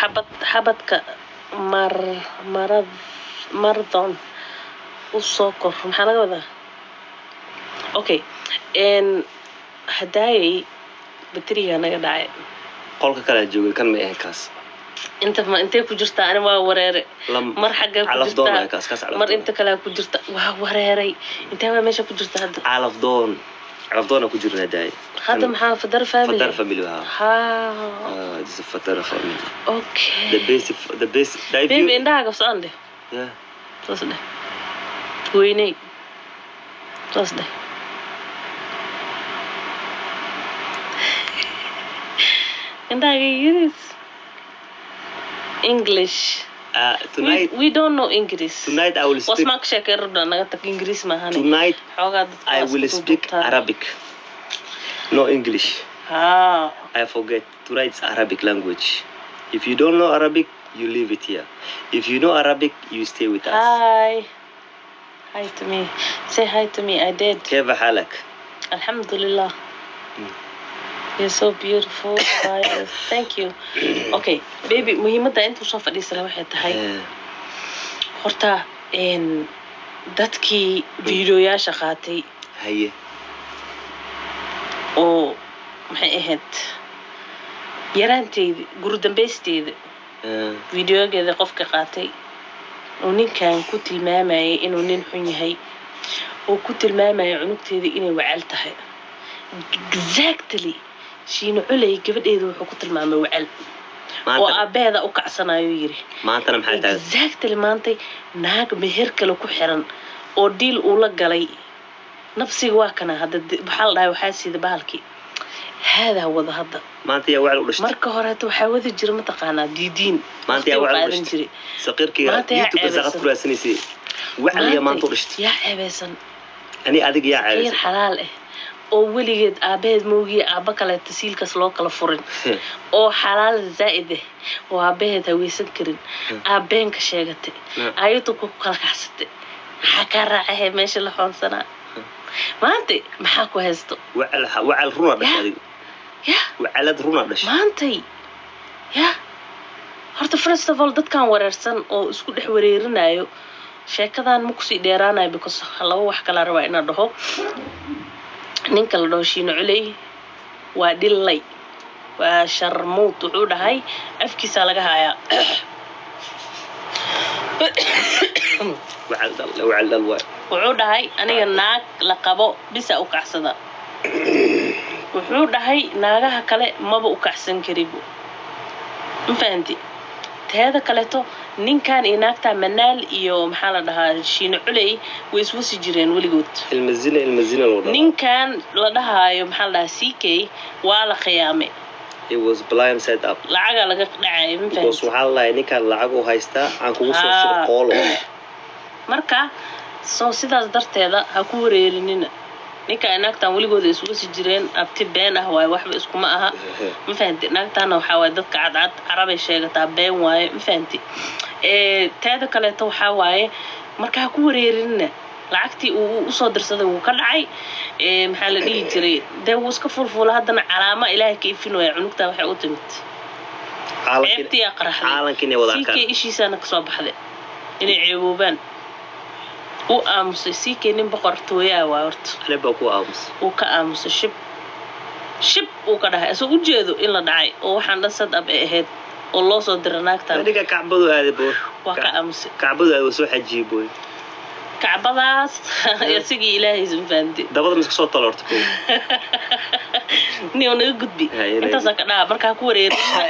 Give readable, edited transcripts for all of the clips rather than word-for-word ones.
Xabad xabadka mar marad mardon u soo kor, maxaa laga wadaa? Okay, hadaayay bateriga naga dhacay. Qolka kalea joogay, kan ma ahayn kaas. Inta ma intay ku jirtaa? Ani waa wareere. Mar xaggee ku Calafdoon jirtaa? Waay kaas, kaas Mar calafdoon. Inta kalea ku jirta, waa wareeray. Intee waa meesha ku jirta hadda? Calafdoon, calafdoona ku jirna daay. Hadda maxaa? Fadar family. Fadar family, ha. Ha. Ah, this is Fadar family. Okay. The best, the best. If Baby, you, indhaha gabsaan dheh. Yeah. Saas dheh, weyney, saas dheh. Indhahaga yiriis English. Tonight, We don't know English. Tonight I will speak. Wasmaan ka sheekay rabna, naga tag, Ingiriis maahane. Tonight xoogaa dadka I waa will isku speak duuduubtaan. Arabic. No English. Haa. I forget to write Arabic language. If you don't know Arabic, you leave it here. If you know Arabic, you stay with us. Hi, hi to me, say hi to me. I did. كيف حالك؟ Alhamdulillah. You're so beautiful. Bye. Thank you. Okay, baby, muhiimadda intuu soo fadhiisana waxay tahay horta dadkii fiidiyoyaasha qaatay haye oo maxay ahayd yaraanteydii, guri dambaysteeda, fiidiyogeeda qofka qaatay oo ninkan ku tilmaamayay inuu nin xun yahay, oo ku tilmaamayay cunugteeda inay wacal tahay. Exactly, Shiino Culey gabadheeda wuxuu ku tilmaamay wacal oo maanta aabbaheeda u kacsanayo yiri. Maantana maxay tahay? Exactly, maantay naag meher kale ku xiran oo deal uu la galay nafsiga waa kana hadda waxaa la dhahay waxaa siida bahalkii haadaa wada hadda. Maanta yaa wacal u dhashtay? Marka horeeto waxaa wadi jira, mataqaanaa, diidiin. Maanta yaa waqti u wacal u qaadan dhashtay? jiray. Saqiirkii Maanta yaa YouTube saqad ceebeysan. ku raadsanaysay, wacal yaa maanta u dhashtay? Yaa ceebeysan? Ani adiga yaa Khayr ceebeysan? Xalaal ah oo weligeed aabaheed moogiye aabba kaleeta siilkaas loo kala furin, oo xalaal zaa'id ah, oo aabaheed haweysan karin, aabbeenka sheegatay, ayadu ku kala kacsatay, maxaa kaa raacahe meesha la xoonsanaa maanta? Maxaa ku haysto? Wacal, wacal runa dhashay. Yeah. Adiga ya wacalad runa dhashay. Maantay ya horta, first of all, dadkan wareersan oo isku dhex wareerinayo sheekadan ma kusii dheeraanayo, because laba wax kalaa rabaa inaan dhaho. Ninka la dhaho Shiino Culey waa dhillay, waa sharmuut, wuxuu dhahay afkiisaa laga hayaa. Wacal dhal, wacal dhal waay. Wuxuu dhahay aniga naag la qabo bisa u kacsada. Wuxuu dhahay naagaha kale maba u kacsan karibu, ma fahanti? Teeda kaleeto, ninkan iyo naagta Manaal iyo maxaa la dhahaa Shiino Culey way iswasi jireen weligood. Ilma zina, ilma zina loo dhalaa. Ninkan la dhahaayo maxaa la dhahaa CK waa la khiyaamay. It was blind set up. Lacagaa laga dhacay, ma because fahanti? Waxaa la lahay ninkaan lacag u haystaa aan kugu soo shirqoolo. Marka soo sidaas darteeda ha ku wareerinina. Ninka ay naagtan weligooda isugu sii jireen, abti been ah waaye, waxba iskuma aha, ma fahanti? Naagtaana waxaa waaye dadka cadcad carabay sheegataa, been waaye, ma fahanti? Teeda kaleeto waxaa waaye, marka ha ku wareerinina. Lacagtii uu usoo dirsaday wuu ka dhacay. Maxaa la dhihi jiray, dee wuu iska fulfuula. Haddana calaama Ilaahay ka ifin waaya, cunugtaa waxay u timid ceebtiyaa qaraxday. Caalanka inay wada CK arkaan. Ishiisaana kasoo baxday inay ceeboobaan. Uu aamusay CK, nin boqortooyaa waa horta. Ani baa ku aamus. Uu ka aamusay, shib shib uu ka dhahay, isagoo ujeedo in la dhacay oo waxaan dhan sad ab ay ahayd oo loo soo diray naagtan. Aniga kacbadu aaday boy. Waa ka aamusay. Kacbadu aaday, waa soo xajiyey boy. Kacbadaas isigii Ilaahaysa, ma fahanti? Dabada miska soo taloorta kow. Nin oo naga gudbi. Hay, intaasaa ka dhaha. Marka ha ku wareerinina,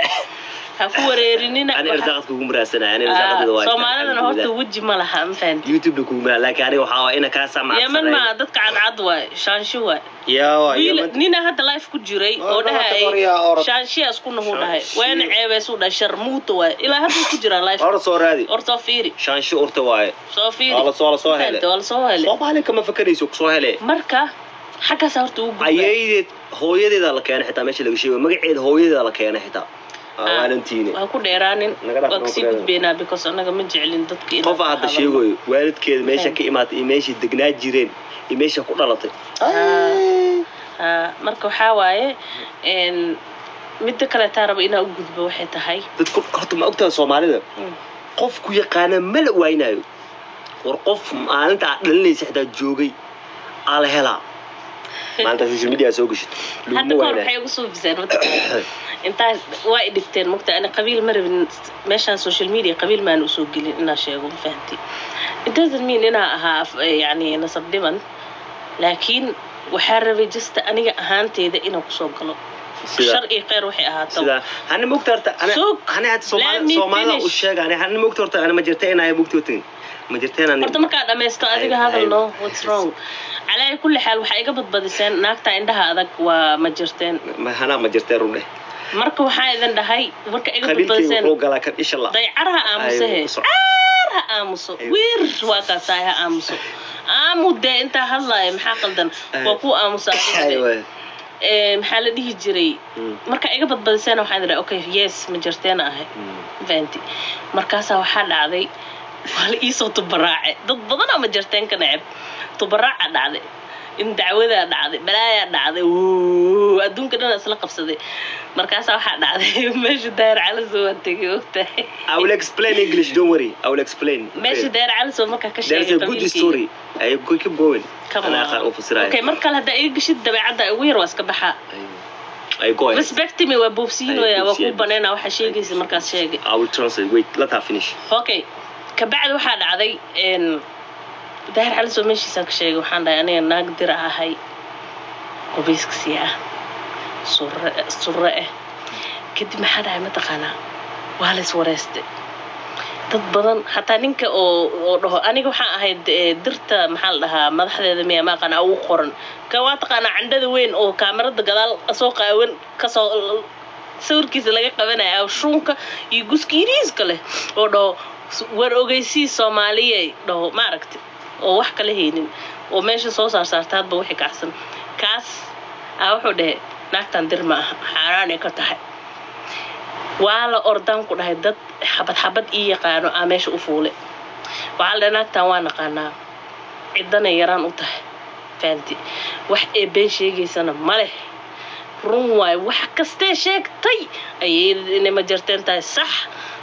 ha ku wareerinina. Ani irsaaqad kugu muraasanaya, ani irsaaqadida waa. Soomaalidana horta weji ma laha, ma fahanti? YouTube kugu muraa, laakiin aniga waxaa waa ina kaa Yeman samacsanay. maa dadka cadcad waay, shaansho waay. Yaa waa Wiil Yemen. nina hadda life ku jiray oo Oo, dhahay waryaa orod. Shaanshiya isku nahu dhahay. Shaanshi. Waana ceebeysuu dhahay, sharmuuta waay, ilaa hadda ku jiraa life. Hore soo raadi. Or soo fiiri. Shaansho urta waaye. Soo fiiri. Waa la soo hele. Waa la soo hele. Soomaali kama fakarayso, kusoo hele. Marka xaggaasa horta ugu gudbaa. Ayaydeed, hooyadeeda la keenay xitaa, meesha laga sheegayo magaceeda hooyadeeda la keenay xitaa. Waalantiine. Waa ku dheeraanin. Naga dhaaf, waa naga kasii ku dheeraanin. gudbeynaa, because annaga ma jeclin dadka inaan Qof hadda hadalno. sheegayo waalidkeeda meesha ka imaatay iyo meeshay degnaa jireen iyo meesha ku dhalatay. Marka waxaa waaye Midda kaleetaa raba inaa u gudbo waxay tahay, Dadku horta ma ogtahay Soomaalida qofku yaqaana ma la waaynayo. War qof maalinta aad dhalinaysa xitaa joogay aa la helaa. Maalinta social media soo gashid Hadda laguma kahor waaynayo. waxay ugu suubiseen mataqaanaa, intaa waa i dhigteen mugta. Ani qabiil ma rabin meeshaan, social media qabiil maan usoo gelin inaa sheego, ma fahanti? It doesn't mean inaa ahaa yani nasab dhiman, laakiin waxaa rabay just aniga ahaanteyda inaan kusoo galo. Sida shar iyo kheyr waxay ahaato. Sida hani ma ogta horta ana Sug. Hani hadda Let Soomaalida me Soomaalida u finish. sheega ani hani ma ogta horta ani ma jirta inay mogta horta ma jirta inaan Horta markaa dhammaysto adiga hadal. No, what's wrong? Calaa kulli xaal, waxaa iga badbadiseen naagta indhaha adag waa ma jirteen. Ma hanaa ma jirteen run dheh. Marka waxaa idin dhahay, marka iga Qabiilkayga badbadiseen wuxuu galaa kan isha la daycar ha aamusehe. Ay, ku soco. Caar ha aamuso. Ay. Wir waa kaasaay, ha aamuso, aamu dee intaa hadlaaya. Maxaa qaldan? Ay. Waa ku aamusa adiga de. Aywa. Maxaa la dhihi jiray? Marka iga badbadiseen waxaan idhahay, okay, yes, ma jirteena ahay. Fahanti? Markaasaa waxaa dhacday, waa la iisoo tubaraace. Dad badanaa ma jirteen ka neceb. Tubaraaca dhacday, in dacwadaa dhacday, balaayaa dhacday. Wuu, adduunka dhan isla qabsaday. Markaasaa waxaa dhacday meesha Daahir Calasow waan tegay, ogtahay. I will explain English, don't worry. I will explain. Meesha Daahir Calasow markaa ka There's sheegay a good qabiilkayga. story. I go keep going. Come أنا on. أخ أفسرها. Okay, mar kale haddaa iga geshid dabeecadda ugu yar waa iska baxaa. I go ahead. Respect me, waa boobsiin Ay, waya, waa boobsiin. kuu baneynaa waxaa sheegaysa markaas sheegay. I will translate. Wait, let her finish. Okay, kabacdi waxaa dhacday Daahir Calasow meeshiisaan ka sheegay. Waxaan dhahay, aniga naag dira ahay, qubayska sii ah, surre surre ah. Kadib maxaa dhacay mataqaanaa? Waa la is wareystay dad badan, xataa ninka oo dhaho aniga waxaan ahayd dirta, maxaa la dhahaa, madaxdeeda miya, ma aqaan ugu qoran ka waa taqaanaa, candhada weyn oo kaamarada gadaal soo qaawan kasoo sawirkiisa laga qabanaya, shuunka iyo guska yariiska leh, oo dhaho war ogeysii Soomaaliye dhaho, maaragti, oo wax kala haynin oo meesha soo saar saarta hadba wixii kacsan, kaas aa wuxuu dhahay naagtan dir ma aha, xaaraanay ka tahay. Waa la ordaan ku dhahay, dad xabad xabad ii yaqaano aa meesha u fuule. Waxaa la dhahay, naagtan waa naqaanaa, ciddanay yaraan u tahay, fahanti? Wax ee been sheegaysana ma leh, run waayo wax kastee sheegtay. Ayayda inay majarteen tahay sax,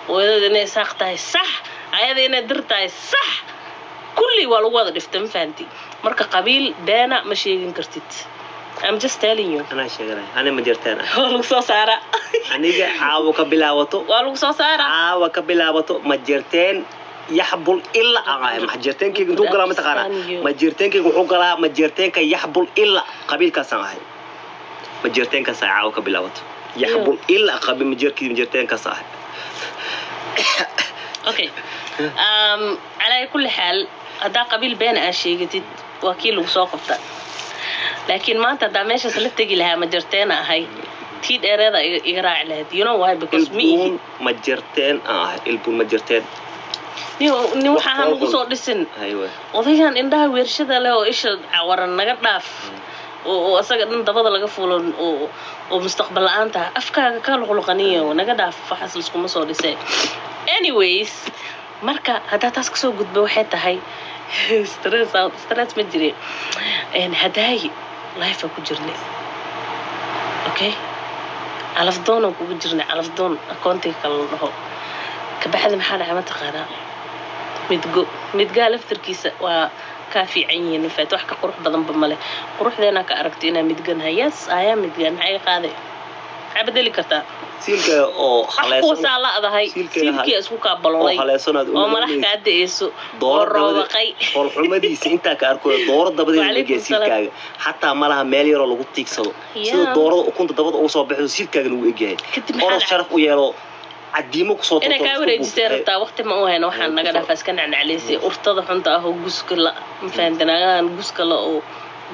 hooyadada inay isaaq tahay sax, ayada inay dir tahay sax, kulli waa lagu wada dhiftay, ma fahanti? Marka qabiil beena ma sheegin kartid. I'm just telling you. Anaa sheeganay. Ani ma jirteen ah. Waa lagu soo saaraa. Aniga caawa ka bilaabato. Waa lagu soo saaraa. Caawa ka bilaabato ma jirteen yaxbul ila aan ahay. Ma jirteenkayga intuu galaa mataqaanaa? Ma jirteenkayga wuxuu galaa ma jirteenka yaxbul ila qabiilkaasaan ahay. Ma jirteenkaas ahay caawa ka bilaabato. Yaxbul ila qabiil ma jirkii ma jirteenkaas ahay. Okay, calaa kulli xaal, haddaa qabiil been aa sheegatid, waa kii lagu soo qabta. Laakiin maanta haddaa meeshaas la tegi lahaa ma jirteena ahay, tii dheereeda iga raaci lahayd. You know why? Because ma ihi. Ilbuun ma jirteen aan ahay. Ilbuun ma jirteen. Nin waxaa ha nagu soo dhisin. Aywa. Odaygan indhaha weershada leh oo isha cawaran naga dhaaf, oo asaga dhan dabada laga fulo, oo mustaqbal la-aanta afkaaga ka luqluqaniyo, naga dhaaf, waxaas liskuma soo dhisay. Anyways, marka haddaa taas kasoo gudba, waxay tahay stress out, stress ma jire. Hadaayi life ku jirnay, okay, calafdoonaan kugu jirnay, calafdoon akoontiga kale la dhaho. Kabacdi maxaa dhacay mataqaanaa? Midgo midgaa laftarkiisa waa kaa fiican yihiin mafaat, wax ka qurux badanba male. Quruxdeenaa ka aragtay inaa midganahay. Yes, ayaa midgaan. Maxaa iga qaaday? Maxaa bedeli kartaa? Siilka oo Wax haleysan. kuwasaa la'dahay. Siilkeeda Siilkii isku kaa oo balolay haleysan aad oo madax kaa da'eyso oo dooro roobaqay. Foolxumadiisa intaa ka arko, dooro dabadeeda Wacalaykum lageeya. salaam. Siilkaaga xataa malaha meel yaroo lagu tiigsado sida doorada ukunta dabada uga soo baxdo, siilkaagana uu egyahay. Kadib maxaa Orod dhacay? sharaf u yeelo, cadiimo kusoo Inay torto, kaa isku wareejisay buufay. rabtaa. Waqti ma u hayno. Waxaan naga Kusoo- dhafa iska nacnaclaysay urtada xunta ah oo guska la mafahanti, naagahan guska la oo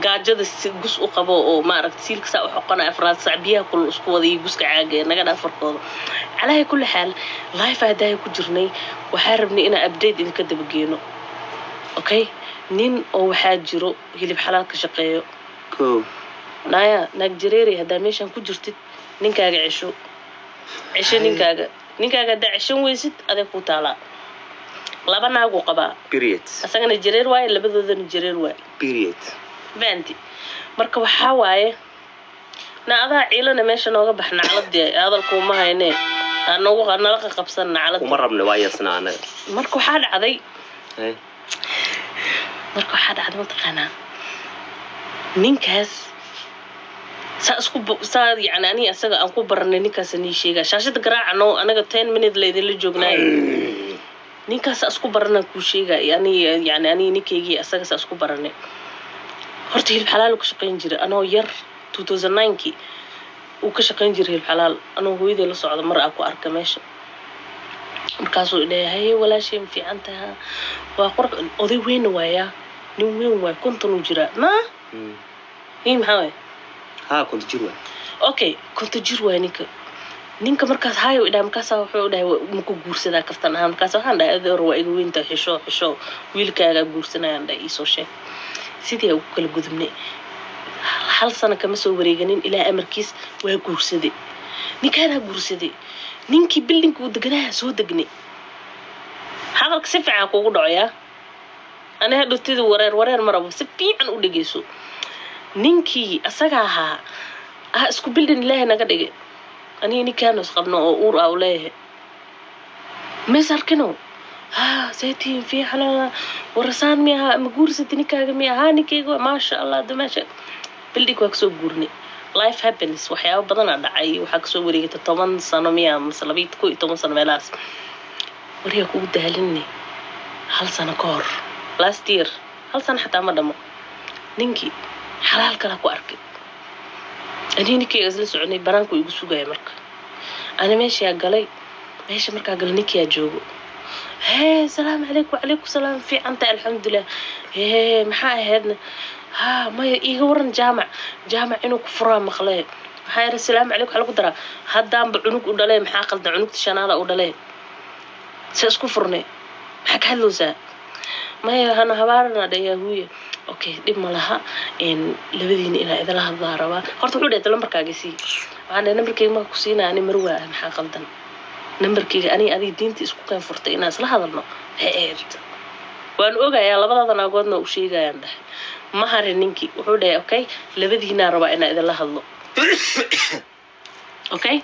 gaajada si gus u qabo oo maaragta siilka saa u xoqonaya 4 sac, biyaha kulul isku wada iyo guska caaga ee naga dhaaf farkooda. Calaahi kulli xaal, life hadaayo ku jirnay, waxaa rabnay inaan update idinka dabageeno. Okay, nin oo waxaa jiro hilib xalaal ka shaqeeyo. Koo. Naaya naag jareeri, haddaa meeshan ku jirtid, ninkaaga cesho, cesho ninkaaga. Ninkaaga haddaa ceshan weysid, aday kuu taalaa. Laba naaguu qabaa. Period. Asagana jareer waaye, labadoodana jareer waaye. Period. Fahanti? Marka waxaa waaye Na adaa ciilana meesha nooga bax, nacladii hadalkuuma hayne, ha noogu nala qaqabsan nacladii. Uma rabna, waa yasna anaga. Marka waxaa dhacday Hey. Marka waxaa dhacday, mataqaanaa, ninkaas saa isku saa yani aniga isaga aan ku baranay. Ninkaas nii sheegaa, shaashada garaaca no, anaga 10 minute laydinla joognaayo. Ninkaas saa isku baranaan kuu sheegay. Ani yani aniga ninkaygii isaga saa isku baranay. Horta Hilib Xalaal uu ka shaqayn jiray anoo yar, 2009-kii uu ka shaqayn jiray Hilib Xalaal. Anoo hooyaday la socda mar aa ku arka meesha. Markaasuu idhahay, "Haye walaashay, ma fiican taha?" Waa qurux, oday weynna waayaa, nin weyn waay, 50 uu jiraa ma ii maxaa waay? Haa, 50 jir waay. Okay, 50 jir waay ninka. Ninka markaas hayo idhahay, markaasaa wuxuu dhahay, "Maku guursadaa?" Kaftan ahaan. Markaas waxaan dhahay, "Adeer, waa iga weyntaa, xisho xisho, wiilkaagaa guursanayaan," dhahay, "iisoo sheeg." Sidii ugu kala gudubnay. Hal sano kama soo wareeganin, ilaa amarkiis waa guursaday. Ninkaanaa guursaday. Ninkii buildingka uu deganaha soo degnay. Hadalka si fiican kugu dhacoyaa, ani hadhowtida wareer wareer ma rabo, si fiican u dhegeyso. Ninkii asaga ahaa ah isku building Ilaahay naga dhigay. Aniga ninkaanu isqabno oo uur ah u leeyahay mays arkino. Ha seetiin fiicana, warasaan mi ahaa, ma guursatay ninkaaga mi ahaa? Ninkayga, maasha Allah. Dameesha building waa kasoo guurnay. Life happens, waxyaabo badanaa dhacay. Waxaa kasoo wareegatay 10 sano miya mase 12 sano meelahaas. Waryaa kugu daalinay, hal sano ka hor, last year, hal sano xataa ma dhamo, ninkii xalaal kala ku arkay. Anii ninkayga isla soconay, banaanku igu sugaya. Marka ani meeshaa galay, meesha markaa galay ninkiyaa joogo. "Hee, salaamu calaykum." "Wacalaykum salaam, fiicanta, alxamdulilah." "Hee, maxaa ahaydna?" "Ha maya, iiga waran Jaamac. Jaamac inuu ku furaa maqlee." Maxaa yara, "Salaamu calaykum" waxaa lagu daraa. Haddaanba cunug u dhalee, maxaa qaldan? Cunugta shanaada u dhalee, se isku furnay, maxaa ka hadlowsaa? "Maya, hana habaarana dhayaa huuya." "Okay, dhib ma laha, labadiina inaa idala hadlaa rabaa." Horta wuxuu dhahay, "Lambarkaaga sii." Waxaan dhahay, "Nambarkayga maka ku siinaa, ani marwaa, maxaa qaldan? Nambarkayga aniga adiga diinta isku keen furtay inaan isla hadalno maxay ahayd? Waan ogayaa, labadaada naagoodna u sheegayaan," dhahay. Ma harin ninkii. Wuxuu dhahay, "Okay, labadiinaa rabaa inaan idinla hadlo." Okay,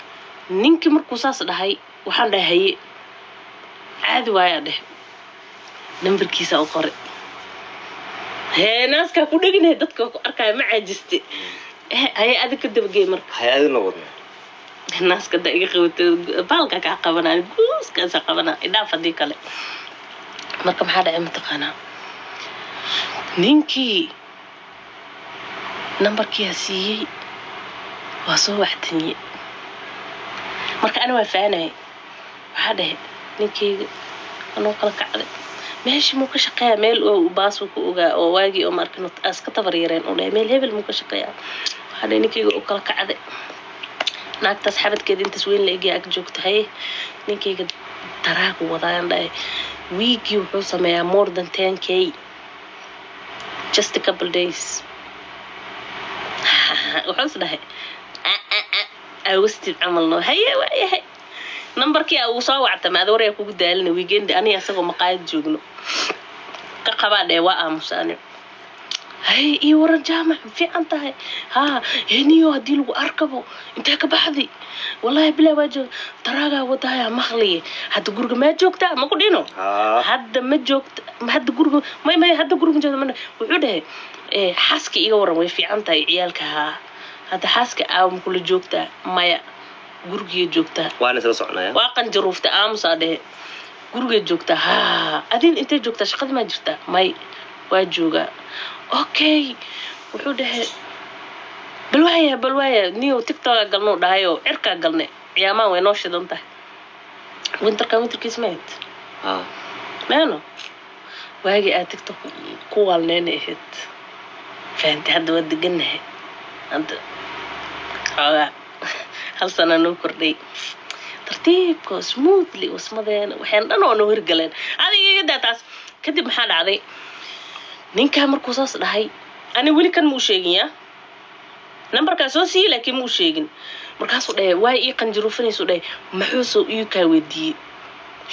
ninkii markuu saas dhahay, waxaan dhahay, "Haye, caadi waayaa," dheh. Nambarkiisa u qoray. Hee, naaskaa ku dheginahay, dadka ku arkaya, ma caajiste? Haye, adig ka dabagey marka. Hay-adina wadna. Naaska da iga qabato, baalka kaa qabanaa, guuskaasa qabanaa, idhaaf haddii kale. Marka maxaa dhacay, mataqaanaa? Ninkii nambarkiyaa siiyey, waa soo wactaniye. Marka ani waa faanayay. Waxaa dhahay, ninkeyga anoo kala kacday, meeshii muu ka shaqeeyaa? Meel oo baasuu ku ogaa oo waagii oo maarkin iska tabar yareen u dhahay, "Meel hebel muu ka shaqeeyaa?" Waxaa dhahay, ninkeyga oo kala kacday, naagtaas xabadkeeda intaas weyn la egyaa ag joogta. "Haye, ninkeyga daraagu wadaayan," dhahay. "Wiigii wuxuu sameeyaa more than 10K, just a couple days." Wuxuu is dhahay, awastid camal noo. "Haye, waayahay." Nambarkii a uu soo wactama. Ada waryaa kugu daalina. Weekend aniga isagoo maqaayad joogno, "Ka qabaa," dhee. Waa aamusa ani. "Hay, ii waran Jaamac, ma fiican tahay?" "Haa heniyo, haddii lagu arkabo intee ka baxdi?" "Wallahi bilaa waa joog, taraagaa wadahaya maqliye. Hadda guriga maa joogtaa? Ma ku dhino?" Haa. "Hadda ma joogta? Hadda guriga may may, hadda guriga ma joogta." Ma wuxuu dhahay, "Xaaska iga waran, way fiican tahay? Ciyaalka?" "Haa." "Hadda xaaska aawa, ma kula joogtaa?" "Maya, gurigay joogtaa." Waana isla soconaya. Waa qanjaruufta, aamusaa dhehe. "Gurigay joogtaa?" "Haa." "Adin intay joogtaa? Shaqada maa jirtaa?" "May, waa joogaa." "Okay." Wuxuu dhahay, "Bal waaya, bal waaya niyow, TikToka galnuu dhahayoo cirkaa galnay. Ciyaamaan way noo shidan tahay, winterka winterkiis mayd." Haa. Meeno waagii aad TikTok ku waalneyna ahayd, fahantay? Hadda waa degannahay, hadda xoogaa hal sana noo kordhay, tartiibka smoothly wasmadeena waxaan dhan oo noo hirgaleen. Adiga iga daa taas. Kadib maxaa dhacday? Ninkaa markuu saas dhahay, ani weli kan ma u sheegin, yaa nambarkaa soo siiyey, laakiin ma u sheegin. Markaasuu dhahay, "Waay ii qanjaruufanaysu," dhahay. "Muxuu soo ii kaa weydiiyey?"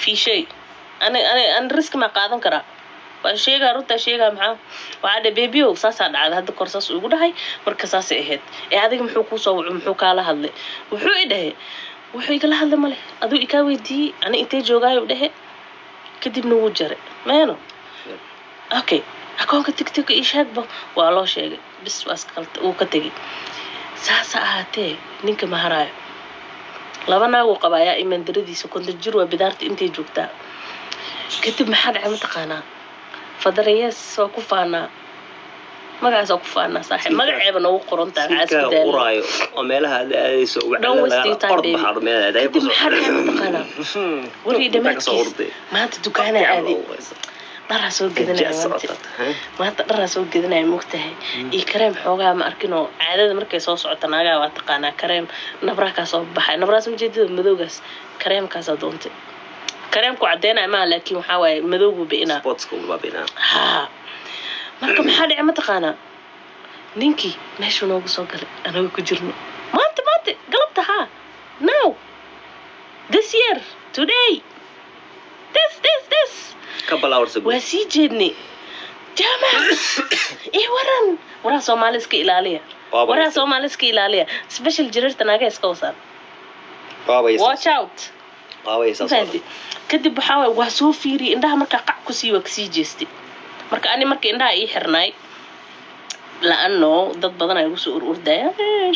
Fiishay, ani ani ani risk maa qaadan karaa? Waa sheegaa, runtaa sheegaa. Maxaa waxaa dhe, "Baby-ow, saasaa dhacday hadda kor, saas igu dhahay." Marka saasay ahayd. Ee adiga muxuu kuu soo waco? Muxuu kaala hadlay? Wuxuu i dhahay, wuxuu igala hadlay male, aduu ikaa weydiiyey ani intee joogaayo dhehe, kadibna wuu jaray meeno. Okay, akoonka TikTok ii sheegba. Waa loo sheegay, bis waa iska wuu ka tegey. Saasa ahaatee, ninka ma haraayo. Laba naaguu qabaayaa, imandaradiisa 50 jir waa, bidaarta intay joogtaa. Kadib maxaa dhacay mataqaanaa? Fadarayes waa ku faanaa, magacaas waa ku faanaa, saaxiib, magaceeba noogu qoran tahay. Maxaa isku Silkaa daalay? Uraayo oo meelaha aad aadayso. Don't waste your time, Orod baby. baxaadho meel aad Kadib maxaa dhacay mataqaanaa? Weli dhammaadkiis maanta dukaanaa aaday, dharaa soo gadanaya maanta. Maanta dharaa soo gadanaya, mogtahay, iyo kareem xoogaa ma arkinoo. Caadada markay soo socoto naagaha waa taqaanaa, kareem nabraa kaa soo baxay, nabraas majeedada madowgaas, kareemkaasaa doontay. Kareemku caddeynaya maaha, laakiin waxaa waaye madowgu bi'inaa. Sportska ugu baabinaa. Haa, marka maxaa dhacay mataqaanaa? Ninkii meeshuu noogu soo galay anaga ku jirno maanta, maanta galabta, haa, now, this year, today, this this this Couple hours ago. Waa sii jeednay. Jaamac, ii waran. Waraa Soomaali iska ilaaliya. Waaba Waraa Soomaali iska ilaaliya, special jirirta naaga iska wasaan. Waaba Watch out. Waaba Fahanti? Kadib waxaa waay, waa soo fiiriyay indhaha, markaa qac ku sii, waa kasii jeestay. Marka ani marka indhaha ii xirnaay, la-ano dad badan ay igu soo ururdaya.